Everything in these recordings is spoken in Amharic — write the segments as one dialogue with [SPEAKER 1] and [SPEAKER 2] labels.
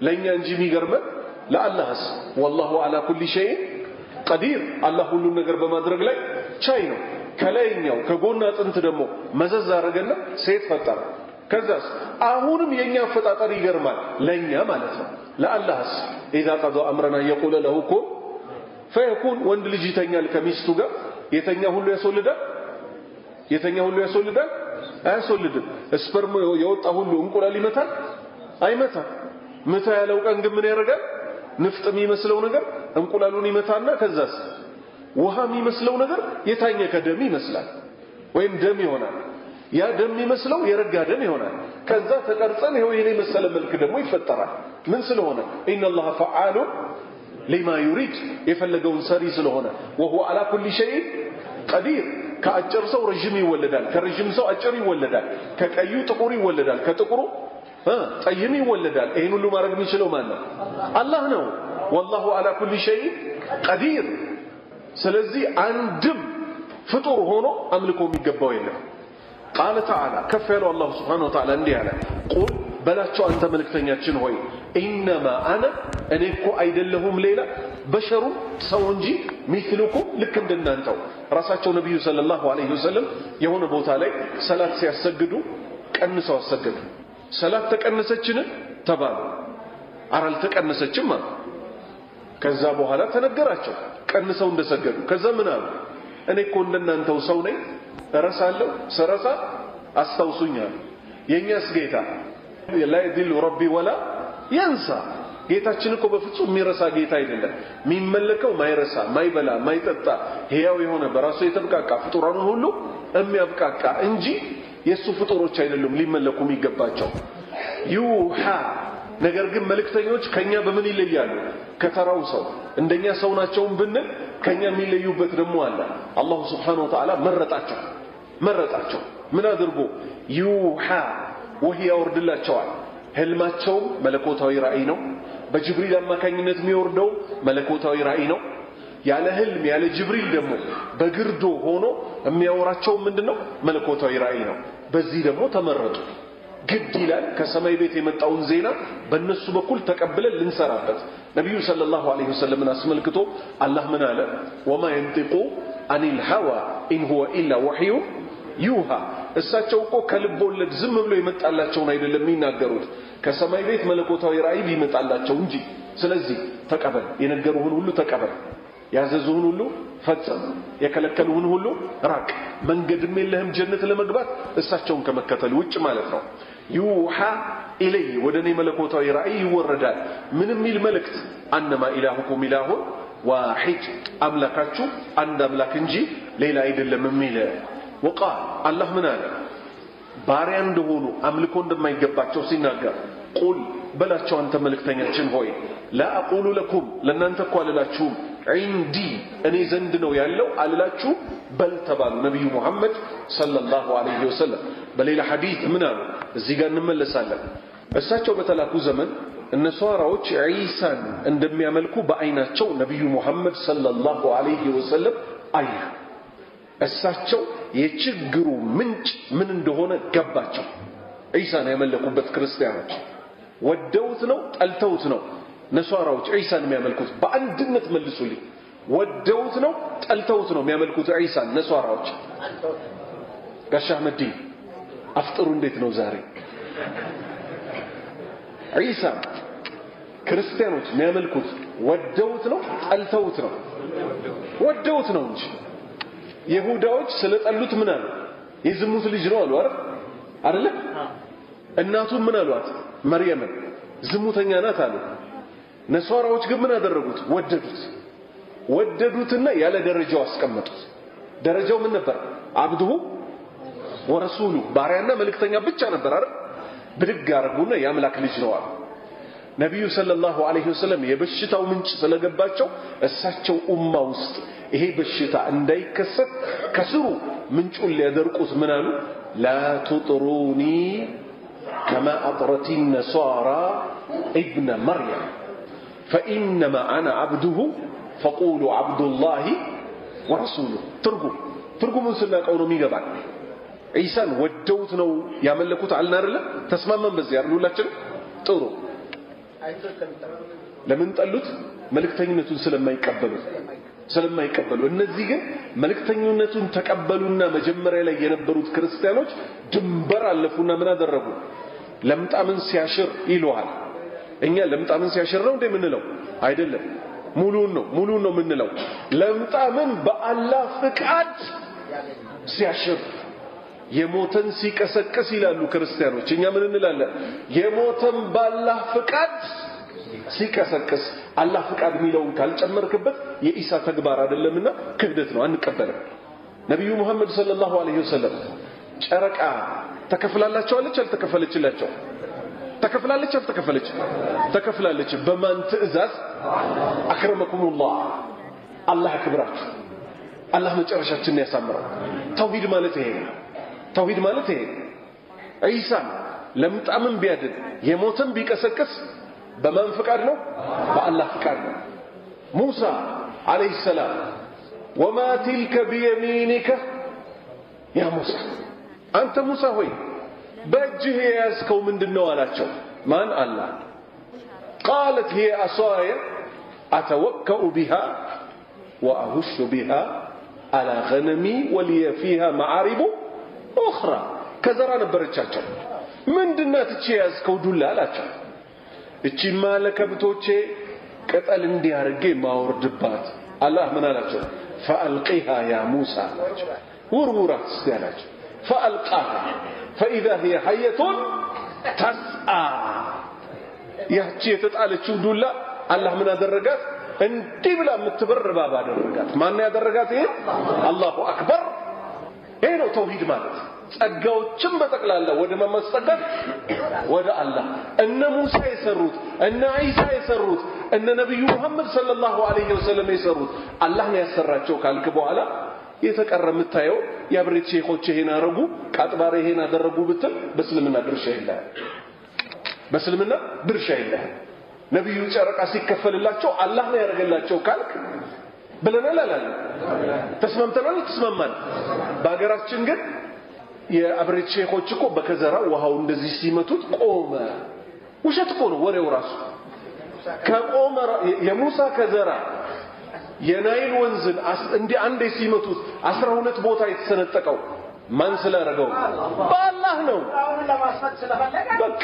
[SPEAKER 1] ለእኛ እንጂ የሚገርመን ለአላህስ والله على كل شيء قدير፣ አላህ ሁሉን ነገር በማድረግ ላይ ቻይ ነው። ከላይኛው ከጎን አጥንት ደግሞ መዘዝ አረገና ሴት ፈጠረ። ከዛስ አሁንም የኛ አፈጣጠር ይገርማል፣ ለኛ ማለት ነው። ለአላህስ إذا قضى أمرا أن يقول له كن فيكون። ወንድ ልጅ ይተኛል ከሚስቱ ጋር። የተኛ ሁሉ ያስወልዳል? የተኛ ሁሉ ያስወልዳል? አያስወልድም። sperm የወጣ ሁሉ እንቁላል ይመታል? አይመታም። ምታ ያለው ቀን ግን ምን ያደርጋል? ንፍጥ የሚመስለው ነገር እንቁላሉን ይመታና ከዛስ ውሃ የሚመስለው ነገር የታኘከ ደም ይመስላል ወይም ደም ይሆናል። ያ ደም የሚመስለው የረጋ ደም ይሆናል። ከዛ ተቀርጸን ይኸው ይሄን የመሰለ መልክ ደግሞ ይፈጠራል። ምን ስለሆነ? إن الله فعال لما يريد፣ የፈለገውን ሰሪ ስለሆነ። وهو على كل شيء قدير። ከአጭር ሰው ረዥም ይወለዳል፣ ከረዥም ሰው አጭር ይወለዳል፣ ከቀዩ ጥቁር ይወለዳል፣ ከጥቁሩ ጠይም ይወለዳል። ይህን ሁሉ ማድረግ የሚችለው ማን ነው? አላህ ነው። والله على كل شيء قدير። ስለዚህ አንድም ፍጡር ሆኖ አምልኮ የሚገባው የለም። قال تعالى ከፍ ያለው አላሁ سبحانه وتعالى እንዲህ አለ፣ قل በላቸው አንተ መልእክተኛችን ሆይ إنما أنا እኔ እኮ አይደለሁም ሌላ بشر ሰው እንጂ مثلكم ልክ እንደናንተው። ራሳቸው ነቢዩ صلى الله عليه وسلم የሆነ ቦታ ላይ ሰላት ሲያሰግዱ ቀንሰው አሰገዱ። ሰላት ተቀነሰችን ተባሉ። ኧረ አልተቀነሰችም አሉ። ከዛ በኋላ ተነገራቸው ቀንሰው እንደሰገዱ። ከዛ ምን አሉ? እኔ እኮ እንደናንተው ሰው ነኝ፣ እረሳለሁ፣ ስረሳ አስታውሱኝ አሉ። የእኛስ ጌታ لا يضل ربي ولا ينسى፣ ጌታችን እኮ በፍጹም የሚረሳ ጌታ አይደለም። የሚመለከው ማይረሳ፣ ማይበላ፣ ማይጠጣ ሕያው የሆነ በራሱ የተብቃቃ ፍጡራኑን ሁሉ የሚያብቃቃ እንጂ የእሱ ፍጡሮች አይደሉም ሊመለኩ የሚገባቸው። يوحى ነገር ግን መልእክተኞች ከኛ በምን ይለያሉ? ከተራው ሰው እንደኛ ሰው ናቸውም ብንል ከኛ የሚለዩበት ደግሞ አለ። አላሁ سبحانه وتعالى መረጣቸው መረጣቸው። ምን አድርጎ? يوحى ወህይ ያወርድላቸዋል። ህልማቸውም መለኮታዊ ራእይ ነው። በጅብሪል አማካኝነት የሚወርደው መለኮታዊ ራእይ ነው። ያለ ህልም ያለ ጅብሪል ደግሞ በግርዶ ሆኖ የሚያወራቸው ምንድነው? መለኮታዊ ራእይ ነው። በዚህ ደግሞ ተመረጡ። ግድ ይላል ከሰማይ ቤት የመጣውን ዜና በእነሱ በኩል ተቀብለን ልንሰራበት። ነቢዩ صلى الله عليه وسلم ን አስመልክቶ አላህ ምን አለ? وما ينطق عن الهوى إن هو إلا وحي يوحى። እሳቸው እኮ ከልብ ወለድ ዝም ብሎ የመጣላቸውን አይደለም የሚናገሩት ከሰማይ ቤት መለኮታዊ ራእይ ቢመጣላቸው እንጂ። ስለዚህ ተቀበል፣ የነገሩህን ሁሉ ተቀበል፣ ያዘዙህን ሁሉ ፈጽም፣ የከለከሉህን ሁሉ ራቅ። መንገድም የለህም ጀነት ለመግባት እሳቸውን ከመከተል ውጭ ማለት ነው። يوحى إلي ወደ እኔ መለኮታዊ ራእይ ይወረዳል። ምን የሚል መልእክት? أنما إلهكم إله واحد፣ አምላካችሁ አንድ አምላክ እንጂ ሌላ አይደለም የሚል። وقال አላህ ምን አለ? ባሪያ እንደሆኑ አምልኮ እንደማይገባቸው ሲናገር قل በላቸው አንተ መልእክተኛችን ሆይ لا أقول لكم ለእናንተ እኮ አልላችሁም عندي እኔ ዘንድ ነው ያለው አልላችሁም በል ተባሉ ነቢዩ ሙሐመድ صلى الله عليه وسلم። በሌላ ሐዲት ምን አሉ? እዚህ ጋር እንመለሳለን። እሳቸው በተላኩ ዘመን እነሷራዎች ዒሳን እንደሚያመልኩ በአይናቸው ነቢዩ ሙሐመድ صلى الله عليه وسلم አዩ። እሳቸው የችግሩ ምንጭ ምን እንደሆነ ገባቸው። ዒሳን ያመለኩበት ክርስቲያኖች ወደውት ነው ጠልተውት ነው? ነሷራዎች ዒሳን የሚያመልኩት በአንድነት መልሱልኝ። ወደውት ነው ጠልተውት ነው የሚያመልኩት ዒሳን ነሷራዎች? ጋሽ አህመዲን አፍጥሩ እንዴት ነው ዛሬ? ዒሳን ክርስቲያኖች የሚያመልኩት ወደውት ነው ጠልተውት ነው? ወደውት ነው እንጂ። የሁዳዎች ስለጠሉት ምን አሉ? የዝሙት ልጅ ነው አሉ። አይደል አይደለ? እናቱን ምን አሏት? መርየምን ዝሙተኛ ናት አሉ። ነሷራዎች ግን ምን አደረጉት? ወደዱት። ወደዱትና ያለ ደረጃው አስቀመጡት። ደረጃው ምን ነበር? አብዱሁ ወረሱሉ ባሪያና መልእክተኛ ብቻ ነበር አይደል? ብድግ አደረጉና የአምላክ ልጅ ነው አሉ። ነቢዩ ሰለላሁ ዐለይሂ ወሰለም የበሽታው ምንጭ ስለገባቸው እሳቸው ኡማ ውስጥ ይሄ በሽታ እንዳይከሰት ከስሩ ምንጩን ሊያደርቁት ምን አሉ? ላ ቱጥሩኒ ከማ አጥረት ነሳራ ኢብነ መርየም ፈኢነማ አነ አብዱሁ ፈቁሉ አብዱላሂ ወረሱሉሁ። ትርጉሙን ስናውቀው ነው የሚገባል። ዒሳን ወደውት ነው ያመለኩት አልን አይደለ? ተስማማን በዚህ አይደል? ሁላችንም ጥሩ። ለምን ጠሉት? መልእክተኝነቱን ስለማይቀበሉ። እነዚህ ግን መልእክተኝነቱን ተቀበሉና መጀመሪያ ላይ የነበሩት ክርስቲያኖች ድንበር አለፉና ምን አደረጉ? ለምጣምን ሲያሽር ይለዋል። እኛ ለምጣምን ሲያሽር ነው እንዴ የምንለው? አይደለም፣ ሙሉን ነው የምንለው። ለምጣምን በአላህ ፍቃድ ሲያሽር የሞተን ሲቀሰቅስ ይላሉ ክርስቲያኖች። እኛ ምን እንላለን? የሞተን በአላህ ፍቃድ ሲቀሰቅስ። አላህ ፍቃድ የሚለውን ካልጨመርክበት የኢሳ ተግባር አይደለምና ክህደት ነው፣ አንቀበልም። ነብዩ መሐመድ ሰለላሁ ዐለይሂ ወሰለም ጨረቃ ተከፍላላቸዋለች አልተከፈለችላቸው? ተከፍላለች አልተከፈለች? ተከፍላለች። በማን ትእዛዝ? አክረመኩሙላህ፣ አላህ ያክብራችሁ፣ አላህ መጨረሻችንን ያሳምረው። ተውሂድ ማለት ይሄ ነው። ተውሂድ ማለት ይሄ ነው። ዒሳን ለምጣምን ቢያድን የሞተን ቢቀሰቅስ በማን ፍቃድ ነው? በአላህ ፍቃድ ነው። ሙሳ عليه السلام وما تلك بيمينك يا موسى፣ አንተ ሙሳ ሆይ በእጅህ የያዝከው ምንድነው አላቸው። ማን? አላህ። قالت هي عصاي أتوكأ بها وأهش بها على غنمي ولي فيها مآرب أخرى። ከዘራ ነበረቻቸው። ምንድናት እቺ የያዝከው ዱላ አላቸው። እቺማ ለከብቶቼ ቅጠል እንዲያርጌ ማወርድባት። አላህ ምን አላቸው? فألقها يا موسى አላቸው። ውርውራት እስቲ አላቸው። فألقاها فإذا هي حية تسعى። ያቺ የተጣለችው ዱላ አላህ ምን አደረጋት? እንዲህ ብላ የምትበር እባብ አደረጋት። ማን ያደረጋት? ይሄ الله أكبر። ይሄ ነው ተውሂድ ማለት። ጸጋዎችን በጠቅላላ ወደ ማስጠጋት ወደ አላህ። እነ ሙሳ የሰሩት፣ እነ ዒሳ የሰሩት፣ እነ ነብዩ መሐመድ ሰለላሁ ዐለይሂ ወሰለም የሰሩት አላህ ነው ያሰራቸው ካልክ በኋላ የተቀረ የምታየው የአብሬት ሼኾች ይሄን አረጉ፣ ቃጥባሬ ይሄን አደረጉ ብትል በእስልምና ድርሻ የለህም። በእስልምና ድርሻ የለህም። ነብዩ ጨረቃ ሲከፈልላቸው አላህ ነው ያደረገላቸው ካልክ ብለናል አላለም? ተስማምተናል? ተስማማን። በሀገራችን ግን የአብሬት ሼኾች እኮ በከዘራ ውሃው እንደዚህ ሲመቱት ቆመ። ውሸት እኮ ነው ወሬው ራሱ። ከቆመ የሙሳ ከዘራ የናይል ወንዝን እንዲህ አንዴ ሲመቱት 12 ቦታ የተሰነጠቀው ማን ስላደረገው? በአላህ ነው። በቃ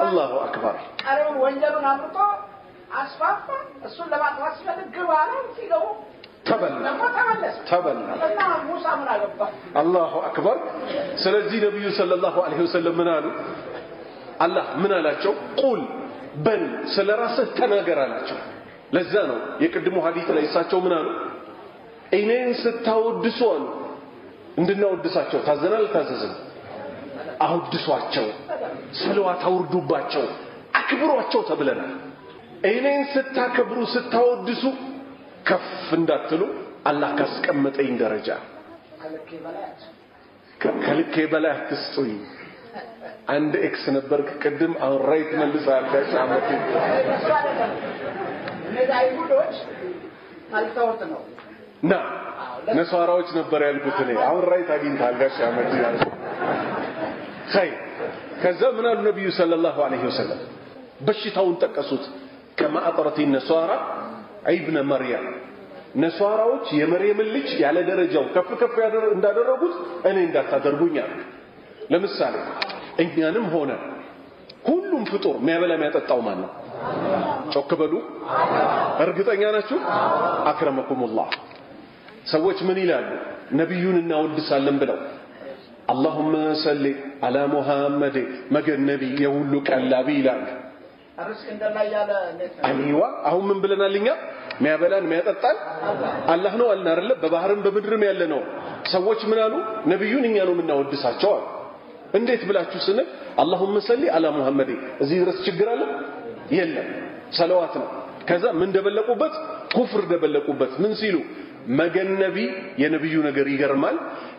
[SPEAKER 1] الله أكبر።
[SPEAKER 2] ቀሪውን ወንጀሉን አምርቶ አስፋፋ። እሱን ለማጥፋት ሲፈልግ ግባ አለው። ሲገቡ
[SPEAKER 1] ተበላ ተበላ።
[SPEAKER 2] እና ሙሳ ምን አገባ?
[SPEAKER 1] الله أكبر። ስለዚህ ነብዩ صلى الله عليه وسلم ምን አሉ? አላህ ምን አላቸው? قل በል ስለራስህ ተናገር አላቸው። ለዛ ነው የቅድሙ ሐዲስ ላይ እሳቸው ምን አሉ? እኔን ስታወድሱ አሉ እንድናወድሳቸው ታዘናል ታዘዝን? አውድሷቸው፣ ሰለዋት አውርዱባቸው፣ አክብሯቸው ተብለናል። እኔን ስታከብሩ ስታወድሱ ከፍ እንዳትሉ አላህ ካስቀመጠኝ ደረጃ ከልኬ በላይ አትስጡኝ። አንድ X ነበርክ ቅድም፣ አሁን right መልሰሃል ጋሽ አህመድ።
[SPEAKER 2] እነዛ አይሁዶች ጠልተውት ነው
[SPEAKER 1] ና ነሷራዎች ነበር ያልኩት እኔ። አሁን right አግኝተሃል ጋሽ አህመድ። ኸይር። ከዛ ምን አሉ ነብዩ صلى الله عليه وسلم? በሽታውን ጠቀሱት። كما أطرت النصارى ابن مريم፣ ነሷራዎች የመርየምን ልጅ ያለ ደረጃው ከፍ ከፍ እንዳደረጉት እኔ እንዳታደርጉኝ አሉ። ለምሳሌ እኛንም ሆነ ሁሉም ፍጡር የሚያበላ የሚያጠጣው ማን ነው? ጮክ በሉ። እርግጠኛ ናችሁ? أكرمكم الله። ሰዎች ምን ይላሉ? ነብዩን እናወድሳለን ብለው اللهم صل على محمد መገን ነቢ የሁሉ ቀላቢ ይላሉ። አይዋ አሁን ምን ብለናል እኛ? የሚያበላን የሚያጠጣን አላህ ነው አልን አይደለ? በባህርም በምድርም ያለ ነው። ሰዎች ምን አሉ? ነብዩን እኛ ነው የምናወድሳቸው አሉ። እንዴት ብላችሁ ስንል اللهم صل على محمد። እዚህ ድረስ ችግር አለ? የለም፣ ሰለዋት ነው። ከዛ ምን ደበለቁበት? ኩፍር ደበለቁበት። ምን ሲሉ? መገነቢ የነብዩ ነገር ይገርማል።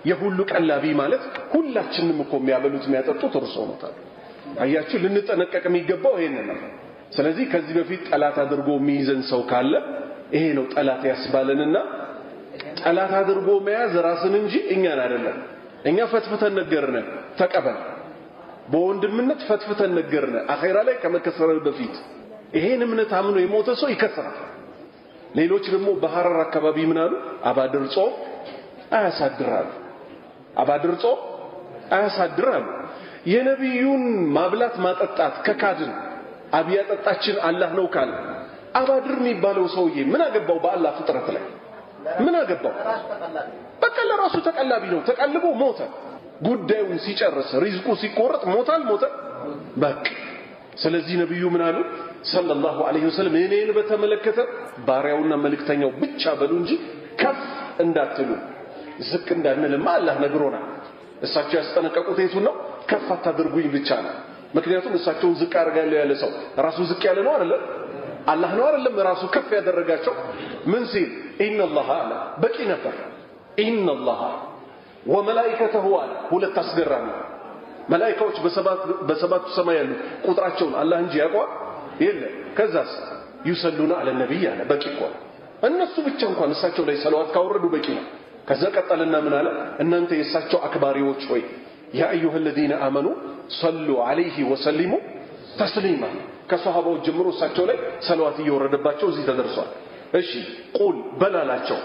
[SPEAKER 1] የሁሉ ቀላቢ ማለት ሁላችንም እኮ የሚያበሉት የሚያጠጡት እርሶ ነው። አያችሁ፣ ልንጠነቀቅ የሚገባው ይሄንን ነው። ስለዚህ ከዚህ በፊት ጠላት አድርጎ የሚይዘን ሰው ካለ ይሄ ነው ጠላት ያስባለንና ጠላት አድርጎ መያዝ ራስን እንጂ እኛን አይደለም። እኛ ፈትፍተን ነገርን ተቀበል። በወንድምነት ፈትፍተን ነገርነ አኺራ ላይ ከመከሰረ በፊት ይሄን እምነት አምኖ የሞተ ሰው ይከስራል። ሌሎች ደግሞ በሐረር አካባቢ ምን አሉ? አባድር ጾም አያሳድራሉ። አባድር ጾም አያሳድራሉ። የነብዩን ማብላት ማጠጣት ከካድን አብያ ጠጣችን አላህ ነው ካለ አባድር የሚባለው ሰውዬ ምን አገባው? በአላህ ፍጥረት ላይ ምን አገባው? በቃ ለራሱ ተቀላቢ ነው። ተቀልቦ ሞተ። ጉዳዩን ሲጨርስ ሪዝቁ ሲቆረጥ ሞታል ሞተ በቃ። ስለዚህ ነብዩ ምን አሉ ሰለላሁ ዐለይሂ ወሰለም እኔን በተመለከተ ባሪያውና መልእክተኛው ብቻ በሉ እንጂ ከፍ እንዳትሉ ዝቅ እንዳንልማ አላህ ነግሮናል። እሳቸው ያስጠነቀቁት የቱን ነው? ከፍ አታድርጉኝ ብቻ ነው። ምክንያቱም እሳቸውን ዝቅ አደርጋለሁ ያለ ሰው ራሱ ዝቅ ያለ ነው አይደለም? አላህ ነው አይደለም ራሱ ከፍ ያደረጋቸው? ምን ሲል ኢነላህ አለ በቂ ነበር። ኢነላህ ወመላኢከተሁ አለ። ሁለት አስገራሚ መላኢካዎች በሰባቱ ሰማይ ያሉ ቁጥራቸውን አላህ እንጂ ያውቀዋል የለ። ከዛስ يصلون على النبي አለ። በቂ እኮ ነው። እነሱ ብቻ እንኳን እሳቸው ላይ ሰለዋት ካወረዱ በቂ ነው። ከዛ ቀጠልና ምን አለ? እናንተ የእሳቸው አክባሪዎች ሆይ يا أيها الذين آمنوا صلوا عليه وسلموا تسليما። ከሰሃባዎች ጀምሮ እሳቸው ላይ ሰለዋት እየወረደባቸው እዚህ ተደርሷል። እሺ قل በላላቸው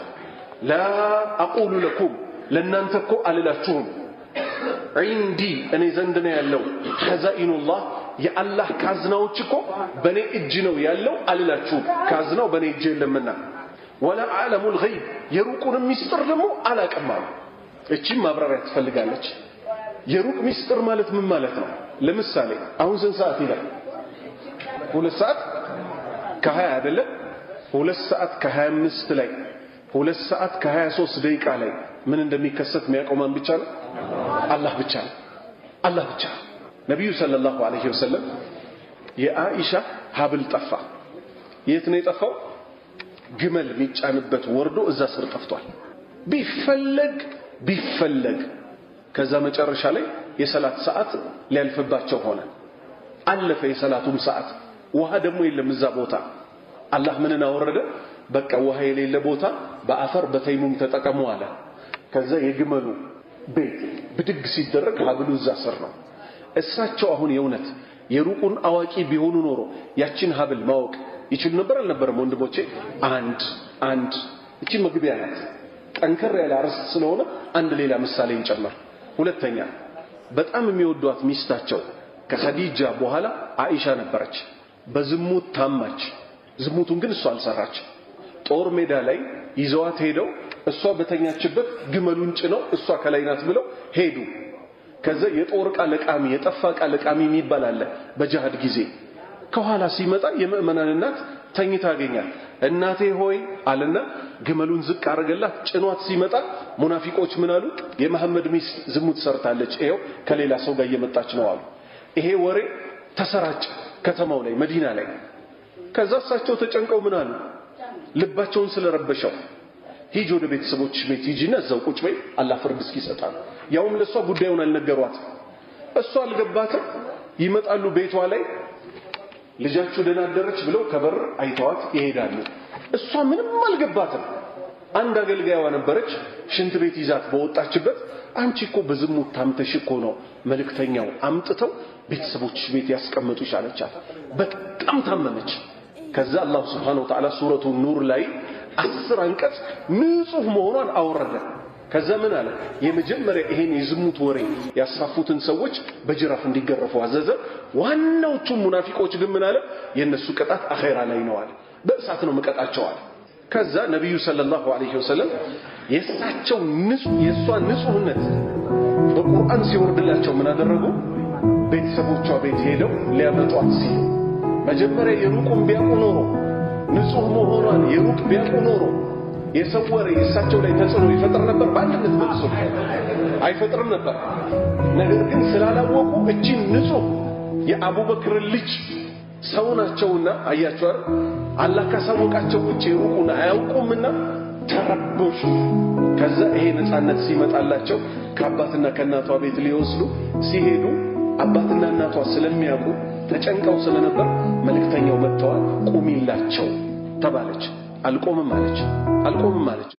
[SPEAKER 1] لا أقول لكم ለእናንተ እኮ አልላችሁም عندي እኔ ዘንድ ነው ያለው خزائن الله የአላህ ካዝናዎች እኮ በእኔ እጅ ነው ያለው አልላችሁም። ካዝናው በእኔ እጅ የለምና ولا أعلم الغيب የሩቁንም ሚስጥር ደግሞ አላቅም አሉ። እቺም ማብራሪያ ትፈልጋለች። የሩቅ ሚስጥር ማለት ምን ማለት ነው? ለምሳሌ አሁን ስንት ሰዓት ይላል? 2 ሰዓት ከ20 አይደለ? 2 ሰዓት ከ25 ላይ 2 ሰዓት ከ23 ደቂቃ ላይ ምን እንደሚከሰት የሚያውቀው ማን ብቻ ነው? አላህ ብቻ ነው። አላህ ብቻ። ነብዩ ሰለላሁ ዐለይሂ ወሰለም የአኢሻ ሀብል ጠፋ። የት ነው የጠፋው? ግመል የሚጫንበት ወርዶ እዛ ስር ጠፍቷል። ቢፈለግ ቢፈለግ ከዛ መጨረሻ ላይ የሰላት ሰዓት ሊያልፍባቸው ሆነ። አለፈ የሰላቱም ሰዓት። ውሃ ደግሞ የለም እዛ ቦታ። አላህ ምንን አወረደ? በቃ ውሃ የሌለ ቦታ በአፈር በተይሙም ተጠቀሙ አለ። ከዛ የግመሉ ቤት ብድግ ሲደረግ ሀብሉ እዛ ስር ነው። እሳቸው አሁን የእውነት የሩቁን አዋቂ ቢሆኑ ኖሮ ያችን ሀብል ማወቅ ይችሉ ነበር አልነበረም? ወንድሞቼ አንድ እቺ መግቢያ ናት። ጠንከር ያለ አርስት ስለሆነ አንድ ሌላ ምሳሌ እንጨምር። ሁለተኛ በጣም የሚወዷት ሚስታቸው ከኸዲጃ በኋላ አኢሻ ነበረች። በዝሙት ታማች። ዝሙቱን ግን እሷ አልሰራች። ጦር ሜዳ ላይ ይዘዋት ሄደው እሷ በተኛችበት ግመሉን ጭነው እሷ ከላይ ናት ብለው ሄዱ። ከዛ የጦር ዕቃ ለቃሚ የጠፋ ዕቃ ለቃሚ የሚባል አለ በጂሃድ ጊዜ። ከኋላ ሲመጣ የምእመናን እናት ተኝታ አገኛት። እናቴ ሆይ አለና ግመሉን ዝቅ አረገላት። ጭኗት ሲመጣ ሙናፊቆች ምን አሉ? የመሐመድ ሚስት ዝሙት ሰርታለች፣ ይሄው ከሌላ ሰው ጋር እየመጣች ነው አሉ። ይሄ ወሬ ተሰራጨ ከተማው ላይ መዲና ላይ። ከዛ እሳቸው ተጨንቀው ምን አሉ? ልባቸውን ስለረበሸው ሂጂ ወደ ቤተሰቦችሽ ቤት ሂጂና እዛው ቁጭ በይ አላህ ፍርድ እስኪሰጣል። ያውም ለሷ ጉዳዩን አልነገሯት። እሷ አልገባትም። ይመጣሉ ቤቷ ላይ ልጃችሁ ደህና አደረች ብለው ከበር አይተዋት ይሄዳሉ። እሷ ምንም አልገባትም። አንድ አገልጋይዋ ነበረች። ሽንት ቤት ይዛት በወጣችበት አንቺ እኮ በዝሙት ታምተሽ እኮ ነው መልእክተኛው አምጥተው ቤተሰቦችሽ ቤት ያስቀመጡሽ አለቻት። በጣም ታመመች። ከዛ አላህ Subhanahu Wa Ta'ala ሱረቱ ኑር ላይ 10 አንቀጽ ንጹህ መሆኗን አወረደ። ከዛ ምን አለ? የመጀመሪያ ይሄን የዝሙት ወሬ ያስፋፉትን ሰዎች በጅራፍ እንዲገረፉ አዘዘ። ዋናዎቹ ሙናፊቆች ግን ምን አለ? የነሱ ቅጣት አኺራ ላይ ነው አለ። በእሳት ነው መቀጣቸው አለ። ከዛ ነብዩ ሰለላሁ ዐለይሂ ወሰለም የሳቸው ንጹህ የሷ ንጹህነት በቁርአን ሲወርድላቸው ምን አደረጉ? ቤተሰቦቿ ቤት ሄደው ሊያመጧት ሲሉ መጀመሪያ የሩቁን ቢያውቁ ኖሮ ንጹህ መሆኗን የሩቅ ቢያውቁ ኖሮ የሰው ወሬ እሳቸው ላይ ተጽዕኖ ይፈጥር ነበር? በአንድነት መልሶ አይፈጥርም ነበር። ነገር ግን ስላላወቁ እቺን ንጹህ የአቡበክር ልጅ ሰው ናቸውና አያቸው አይደል? አላህ ካሳወቃቸው ውጭ የሩቁን አያውቁምና ተረበሹ። ከዛ ይሄ ነፃነት ሲመጣላቸው ከአባትና ከእናቷ ቤት ሊወስዱ ሲሄዱ አባትና እናቷ ስለሚያውቁ ተጨንቀው ስለነበር መልእክተኛው መጥተዋል ቁሚላቸው ተባለች። አልቆምም አለች። አልቆምም አለች።